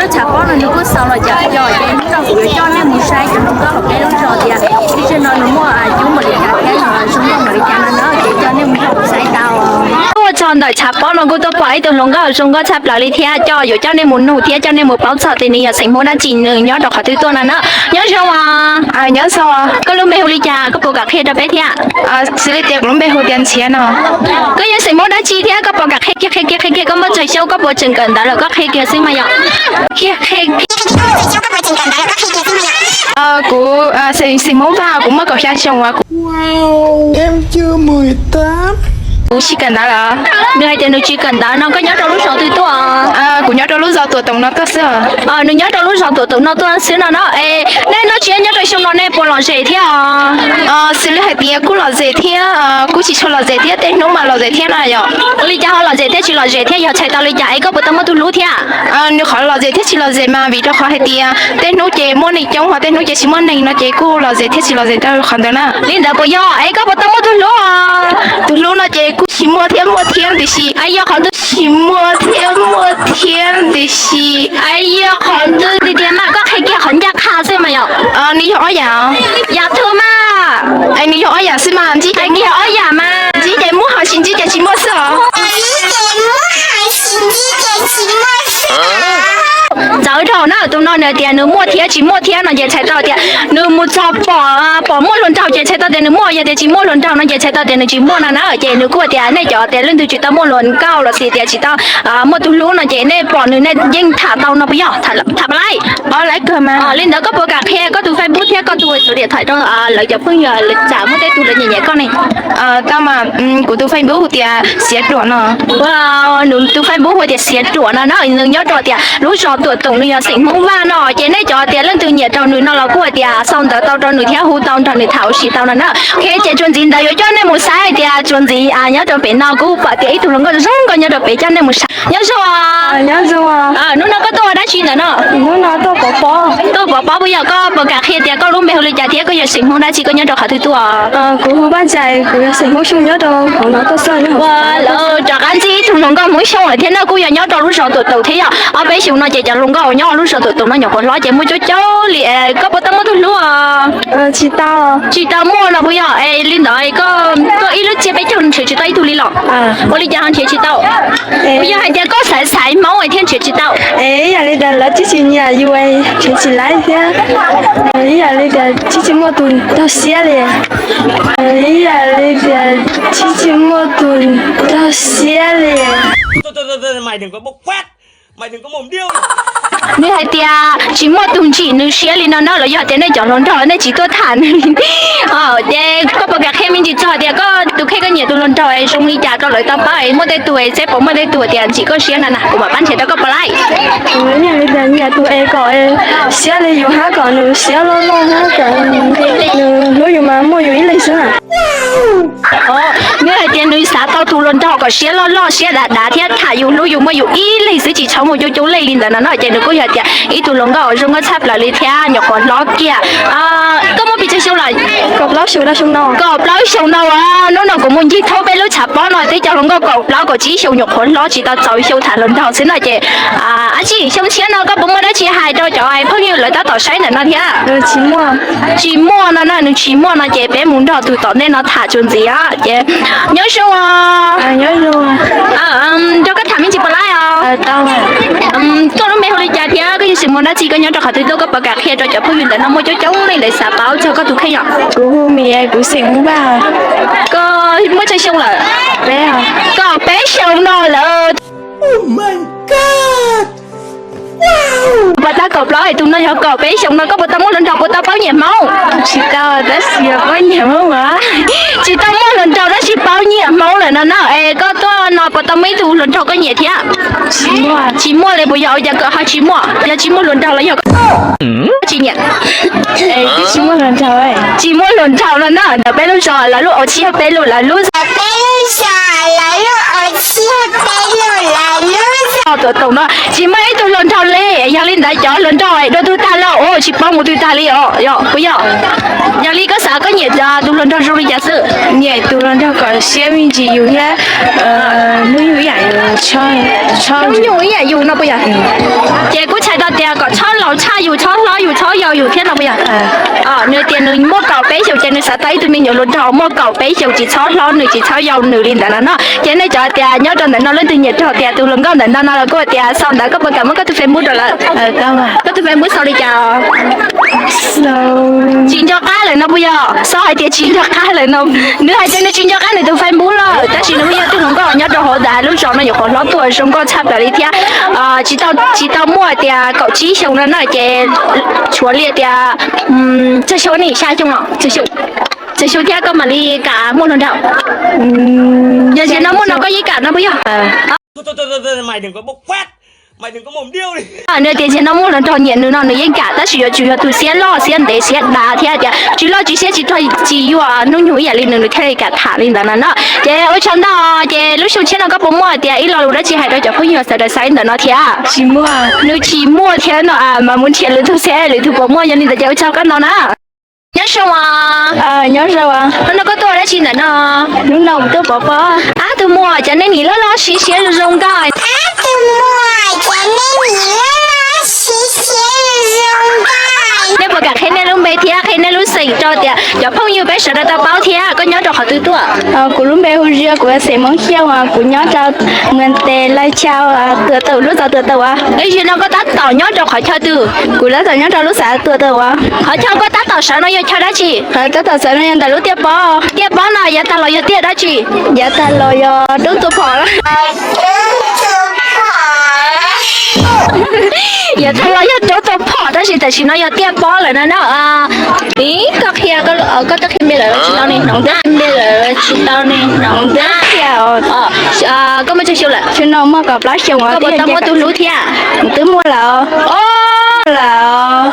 Tshav pob no nws kuj xaus los cas cov, ces hnub no kuv yuav coj nej mus saib cov hluas nkauj hauv peb lub zos tias txij no nws muaj cub npaum li cas thiab zoo nkauj npaum li cas no na, ces coj nej mus saib tau. Tuaj txog ntawm tshav pob no kuj tuaj pom ib tug hluas nkauj zoo nkauj tshaj plaws li thiab, coj yuav coj nej mus nug thiab coj nej mus paub txog tias nws yog xeem Hmoob dab tsi, nws nyob rau qhov twg tuaj no na. Nyob zoo os. Nyob zoo. Koj lub npe hu li cas, koj puas kam qhia rau peb thiab? Xws li tias kuv lub npe hu tias Ntshiav no. Koj yog xeem Hmoob dab tsi thiab koj puas kam qhia kiag, qhia kiag, qhia kiag, koj muaj tsawg xyoo, koj puas tseem kawm ntawv lawm, koj qhia kiag xwb mas yom. Qhia, qhia. Kuv xeem Hmoob Vaj, kuv muaj kaum xya xyoo uas kuv, kuv tsis kawm ntawv lawm. Nws hais tias nws tsis kawm ntawv no, koj nyob rau lub zos twg tuaj? Kuv nyob rau lub zos Tuam Toom no tuaj xwb. Nws nyob rau lub zos Tuam Toom no tuaj xwb no na. Es nej noj tsiab nyob rau xyoo no nej puas lom zem thiab? Xws li hais tias kuj lom zem thiab kuj tsis tshua lom zem thiab, tej hnub mas lom zem thiab na yom. Ua li cas ho lom zem thiab tsis lom zem thiab, yog txhais tau li cas es koj puas tau muaj tus hlub thiab? Nws qhov lom zem thiab tsis lom zem mas vim rau qhov hais tias tej hnub ces muaj neeg coob ho tej hnub ces tsis muaj neeg no ces kuj lom zem thiab tsis lom zem rau qhov ntawd na. Li ntawd puas yog es koj puas tau muaj tus hlub? Tus hlub no ces kuj tsis muaj thiab muaj thiab tiam sis, yog qhov twg tsis muaj thiab muaj thiab tiam sis, yog qhov twg tiag tiag mas koj qhia kiag qhov ncaj qha xwb mas yom. Nws yog ob yam. Yam twg mas? Nws yog ob yam xwb mas, ntsib ces muaj, ntsib ces muaj, ho tsis ntsib ces tsis muaj xwb os. Txawv dhau na, tus no nws tias nws muaj thiab tsis muaj thiab no ces txhais tau tias nws mus txog pom, pom muaj hluas nraug ces txhais tau tias nws muaj, yog tias tsis muaj hluas nraug no ces txhais tau tias nws tsis muaj no na. Ces nws kuj tias nej cov tias leej twg tsis tau muaj hluas nkauj los sis tias tsis tau muaj tus hlub no ces nej pom nws nej yeej tham tau no puas yog? Tham pab laib. Li ntawd koj puas kam qhia koj tus Facebook thiab koj tus tus điện thoại rau lawv cov phooj ywg tsam muaj tej tug lawv nyiam nyiam koj ne? Tau mas, kuv tus Facebook hu tias Xiav Ruam no. Nws tus Facebook hu tias Xiav Ruam no na, nws nyob rau tias lub zos Tuam Toom, nws yog xeem Hmoob Vaj no. Ces nej cov tias leej twg nyiam rau nws no los kuj hais tias sau ntawv tau rau nws thiab hu tau nrog nws tham ua si tau no na. Ok, ces txuas ntxiv ntawd yuav coj nej mus saib tias txuas ntxiv nyob rau pem no kuj pom tias ib tug hluas nkauj zoo nkauj nyob rau pem, coj nej mus saib. Nyob zoo. Nyob zoo. Hnub no koj tuaj ua dab tsi ntawm no? Hnub no tuaj pov pob. Tuaj pov pob puas yog? Koj puas kam qhia tias koj lub npe hu li cas thiab koj yog xeem Hmoob dab tsi, koj nyob rau qhov twg tuaj? Kuv hu Paj Ntxais, kuv yog xeem Hmoob Xyooj nyob rau hauv no tuaj xwb. Rov qab ntsib ib tug hluas nkauj Hmoob Xyooj lawm thiab no, kuj yog nyob rau lub zos Tuam Toom thiab yog ob peb xyoos no ces cov hluas nkauj uas nyob lub zos Tuam Toom no nyuam qhuav hlob ces muaj coob coob li. Koj puas tau muaj tus hlub? Tsis tau. Tsis tau muaj no puas yog? Es li ntawd koj tuaj ib lub tsiab peb caug nrhiav tsis tau ib tug li los? Ua li cas ho nrhiav tsis tau? Puas yog hais tias koj xaiv xaiv Hmoob thiaj nrhiav tsis tau? Es ib yam li tias lawv twb tsis nyiam yus, nrhiav tsis laib thiab. Ib yam li tias twb tsis muaj tus raug siab li. Ib yam li tias twb tsis muaj tus raug siab li. Nws hais tias tsis muaj tus ntsim nws siab li no na, los yog tias nej cov hluas nraug nej tsis tuaj tham nws. Ces koj puas kam qhia me ntsis txog tias koj tus kheej koj nyiam tus hluas nraug zoo li cas rau lawv tau paub, muaj tej tug es seb puas muaj tej tug tias ntsim koj siab no na, kuv mam pab nrhiav rau koj pov laib. Nyiam tus es kom siab li yus hab, kom nws siab loj loj hab, kom nws hlub yus mas muaj yus ib leeg xwb na. Nws hais tias nws xav tau tus hluas nraug kom siab loj loj siab dav dav thiab tham yus hlub yus muaj yus ib leeg xwb, tsis txhob muaj coob coob leej li ntawd no na. Ces nws kuj yog tias ib tug hluas nkauj zoo nkauj tshaj plaws li thiab nyuam qhuav hlob kiag. Koj muaj pes tsawg xyoo lawm? Kaum plaub xyoo no. Hnub no kuv mus ncig thoob peb lub tshav pob no twb cov hluas nkauj kaum plaub kaum tsib xyoo nyuam qhuav hlob tsis tau txaus xyoo tham hluas nraug xwb no ces, ab tsi xyoo tshiab no koj puas muaj dab tsi hais rau cov phooj ywg lawv tab tom saib ntawm no thiab? Tsis muaj no na, nws tsis muaj no ces peb mus nrog tus tom ntej no tham txuas ntxiv os. Ces nyob zoo os. Nrog koj tham me ntsis pov laib os. Koj lub npe hu li cas thiab koj yog xeem Hmoob dab tsi, koj nyob rau qhov twg tuaj, koj puas kam qhia rau cov phooj ywg ntawm no muaj coob coob leej lawv xav paub txog koj tus kheej os? Kuv hu Mim, kuv xeem Hmoob Vaj. Koj muaj tsawg xyoo lawm? Kaum peb xyoo no lawm. Puas tab kaum plaub es tus no yog kaum peb xyoo no, koj puas tau muaj hluas nraug, puas tau paub nyiam Hmoob? Tsis tau, tab sis paub nyiam Hmoob. Tsis tau muaj hluas nraug tab sis paub nyiam Hmoob lawm no na. Es koj tuaj no puas tau muaj ib tug hluas nraug koj nyiam thiab? Tsis muaj li, puas yog ua cas koj ho tsis muaj? Yog tsis muaj hluas nraug los yog koj tsis nyiam? Tsis muaj hluas nraug no na. Ntawm peb lub zos lawv lub ua txhiaj peb lub, lawv lub, peb lub zos lawv lub ua txhiaj peb lub, lawv lub Tuam Toom no tsis muaj ib tug hluas nraug li, yog li ntawd cov hluas nraug dua twg tag lawm, tsis paub mus twg tag li os, puas yog? Yog li koj xav koj nyiam tus hluas nraug zoo li cas xwb? Nyiam tus hluas nraug kom siab me ntsis yus thiab hnub nyoog ib yam yus, hnub nyoog ib yam yus no puas yog? Ces kuj txhais tau tias kom txhob laus tshaj yus, txhob hlob yus, txhob yau yus thiab no puas yog? Nws tias nws muaj kaum peb xyoos ces nws xav tau ib tug me nyuam hluas nraug muaj kaum peb xyoos tsis txhob hlob nws tsis txhob yau nws li ntawd no no. Ces nej cov tias nyob rau ntawm no leej twg nyiam raug tias tus hluas nkauj ntawm no no los kuj tias sau ntawv, koj puas kam muab koj tus Facebook rau lawv? Koj tus Facebook sau li cas? Tsis nco qab lawm no puas yog? Sau hais tias tsis nco qab lawm no. Nws hais tias nws tsis nco qab nws tus Facebook lawm, tab sis nws yog tus hluas nkauj nyob rau hauv ntawm lub zos no nyuam qhuav hlob tuaj zoo nkauj tshaj plaws li thiab. Tsis tau, tsis tau muaj tias kaum tsib xyoo no no ces tshuav li tias txog xyoo ni xya xyoo los txog xyoo thiab koj mam li kam muaj hluas nraug. Yog tias no muaj no koj yeej kam no puas yog? Nws tias tias no muaj hluas nraug nyiam nws no nws yeej kam, tab sis yuav tsum yog tus siab loj siab ntev siab dav thiab tias tsis loj tsis siab tsis rog tsis yuag hnub nyoog ib yam li nws nws thiaj li kam tham li ntawd no no. Ces ua tsaug ntau, ces lub xyoo tshiab no koj puas muaj tias ib lo lus dab tsi hais rau cov phooj ywg sawv daws saib ntawm no thiab? Nws tsis muaj thiab no mas mus nrhiav lwm tus seb lwm tus puas muaj, yog li ntawd ces ua tsaug koj ntau na. Nyob zoo os. Nyob zoo os. Hnub no koj tuaj ua dab tsi ntawm no? Hnub no kuv tuaj pov pob. Ab tug muam, cov neeg nim loj loj siab siab zoo zoo nkauj. Ab tug muam, cov neeg nim loj loj siab siab zoo zoo nkauj. Nej puas kam qhia nej lub npe thiab qhia nej lub xeem rau tias cov phooj ywg peb sawv daws tau paub thiab koj nyob rau qhov twg tuaj? Kuv lub npe hu Zia, kuv xeem Hmoob Xyooj, kuv nyob rau Muas Tes, Lais Chaw, Tuam Toom, lub zos Tuam Toom as. Ib zaug no koj tab tom nyob rau qhov chaw twg? Kuv tab tom nyob rau lub xav Tuam Toom as. Qhov chaw koj tab tom sawv no yog chaw dab tsi? Qhov tab tom sawv no yog ntawm lub tiaj pob. Tiaj pob no yav tag los yog tiaj dab tsi? Yav tag los yog roob tua phom. Yav tag los yog roob tua phom tab sis tam sim no yog tiaj pob lawm no na. Ib, koj qhia, koj twb qhia npe lawm tsis tau ne, hnoos ntab npe lawm tsis tau ne, hnoos ntab. Koj muaj tsawg xyoo lawm? Xyoo no muaj kaum plaub xyoos. Koj puas tau muaj tus hlub thiab? Twb muaj lawm. Lawm.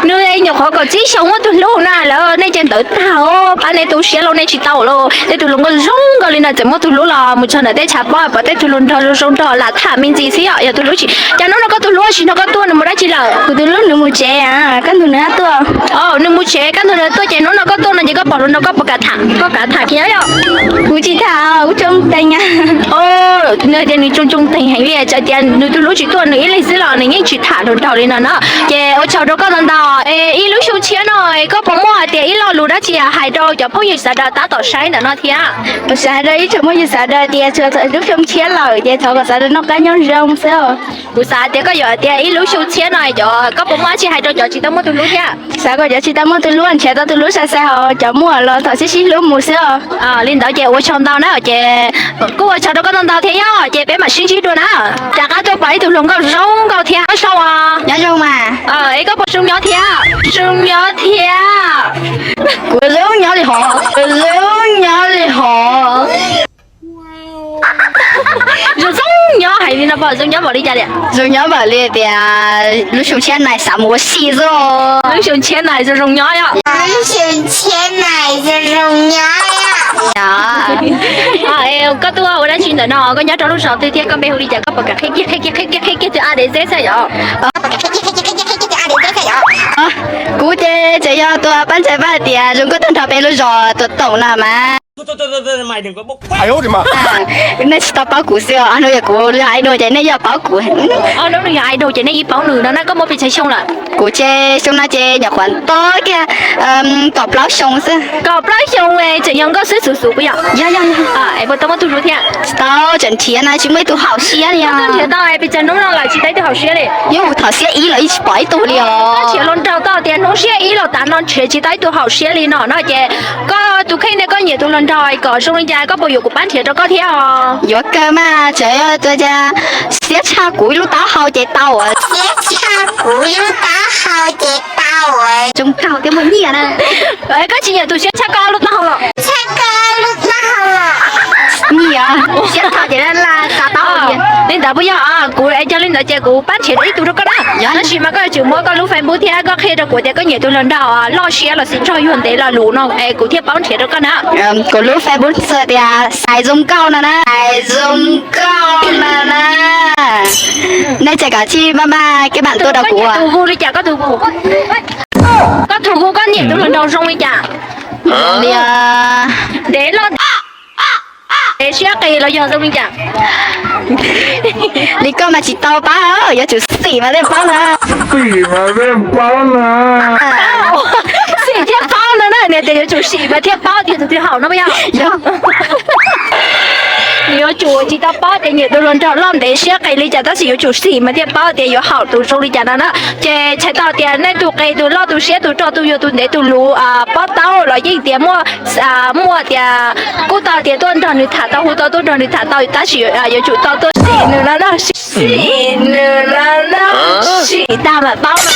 Nws nyuam qhuav kaum tsib xyoos muaj tus hlub na lawm, nej ces ntawd tag os, pab nej tu siab lauj, nej tsis tau lauj. Tej tus hluas nkauj zoo nkauj li no txawm muaj tus hlub los mus txog ntawm tej tshav pob pom tej tus hluas nraug zoo zoo nraug lam tham me ntsis xwb os, yog tus hlub tsis. Cas hnub no koj tus hlub tsis nrog koj tuaj, nws mus dab tsi lawm? Kuv tus hlub nws mus tsev, kaj ntug nws tuaj. Nws mus tsev, kaj ntug nws tuaj ces hnub no koj tuaj no ces koj pom hluas nraug koj puas kam tham, koj kam tham kiag yom? Kuv tsis tham, kuv tsoo teeg. Nws tias nws tsoo tsoo teeg heev li, txawm tias nws tus hlub tsis tuaj nws ib leeg xwb los nws yeej tsis tham hluas nraug li no na. Ces ua tsaug rau koj ntau ntau. Ib lub xyoo tshiab no koj puas muaj hais tias ib lo lus dab tsi hais rau cov phooj ywg sawv daws tab tom saib ntawm no thiab? Kuv xav hais rau ib tsoom phooj ywg sawv daws tias txhua txhua lub xyoo tshiab lawm ces thov kom sawv daws noj qab nyob zoo xwb. Kuv xav tias koj yuav hais tias ib lub xyoo tshiab no cov, koj puas muaj dab tsi hais rau cov tsis tau muaj tus hlub thiab? Xav kom cov tsis tau muaj tus hlub nrhiav tau tus hlub sai sai, ho cov muaj los thov sib sib hlub mus xwb os. Li ntawd ces ua tsaug ntau na, ces kuj ua tsaug rau koj ntau ntau thiab yom, ces peb mam sib ntsib dua na. Rov qab tuaj pom ib tug hluas nkauj zoo nkauj thiab, nyob zoo os. Nyob zoo mas. Es koj puas zoo nyob thiab? Zoo nyob thiab. Kuv zoo nyob li hov, kuv zoo nyob li hov. Zoo zoo nyob hais li no pom zoo nyob npaum li cas li? Zoo nyob npaum li tias lub xyoo tshiab na xav mus ua si xwb. Lub xyoo tshiab na zoo zoo nyob yom? Lub xyoo tshiab na zoo zoo nyob yom? Koj tuaj ua dab tsi ntawm no? Koj nyob rau lub zos twg thiab koj npe hu li cas? Koj puas kam qhia kiag, qhia kiag, qhia kiag, qhia kiag tus a dej xwb yom? Kuv ces tseem yog tus pab ntxhais Vaj tias zoo nkauj tag nrho peb lub zos Tuam Toom no mas. Nej tsis tau paub kuv xwb os, ob hnub yog kuv yog idol ces nej yeej paub kuv. Ob hnub nws yog idol ces nej yeej paub nws no na. Koj muaj pes tsawg xyoo lawm? Kuv ces xyoo no ces nyuam qhuav tau kiag kaum plaub xyoo xwb. Kaum plaub xyoo tseem yog nkauj xwb xwb xwb puas yog? Yog yog yog. Es puas tau muaj tus hlub thiab? Tsis tau, tseem nrhiav na tsis muaj ib tug haum siab li. Nrhiav tau pes tsawg hnub no lawm tsis tau ib tug haum siab li? Yog tus haum siab ib los yeej tsis pom ib tug li os. Nrhiav hluas nraug tau tias hnub siab ib los tav no nrhiav tsis tau ib tug haum siab li no no ces koj tus kheej ne, koj nyiam tus hluas nraug kom zoo li cas koj puas yuav kuv pab nrhiav rau koj thiab os? Yuav kawg mas, tseem yog tus siab tshaj kuv ib lub taub hau ces tau. Siab tshaj kuv ib lub taub hau ces tau. Zoo nkauj thiab muaj nyiaj na. Koj tsis nyiam tus siab tshaj koj lub taub hau los? Tshaj koj lub taub hau los. Nyiam, siab tshaj ces la la taub hau. Li ntawd puas yog? Kuv es yog li ntawd ces kuv pab nrhiav ib tug rau koj na. Tab sis mas koj yuav tsum muab koj lub Facebook thiab koj qhia rau kuv tias koj nyiam tus hluas nraug loj siab los sis nrog yuag ntev los lus no es kuv thiaj paub nrhiav rau koj na. Kuv lub Facebook xws tias Xais Zoo Nkauj no na, Xais Zoo Nkauj no na. Nej ces kom tij maj maj kev pam tuaj rau kuv. Tus hu li cas koj tus hu? Koj tus hu koj nyiam tus hluas nraug zoo li cas? Ntev los ntev siab qis los yog zoo li cas? Li koj mas tsis tau paub, yuav tsum xim mas thiaj paub na. Xim mas thiaj paub na. Xim thiaj paub no na, nws tias yuav tsum xim mas thiaj paub tias tus twg haum no puas yog? Nws yuav tsum tsis tau paub tias nyiam tus hluas nraug loj ntev siab qis li cas tab sis yuav tsum xim mas thiaj paub tias yuav haum tus zoo li cas no na. Ces txhais tau tias nej tus qis tus loj tus siab tus rog tus yuag tus ntev tus luv pob taub los yeej tias muaj, muaj tias kuj tau tias tuaj nrog nws tham tau, hu tau tuaj nrog nws tham tau tab sis yuav tsum tau tuaj xim nws no na, xim nws no na, xim tag mam paub no.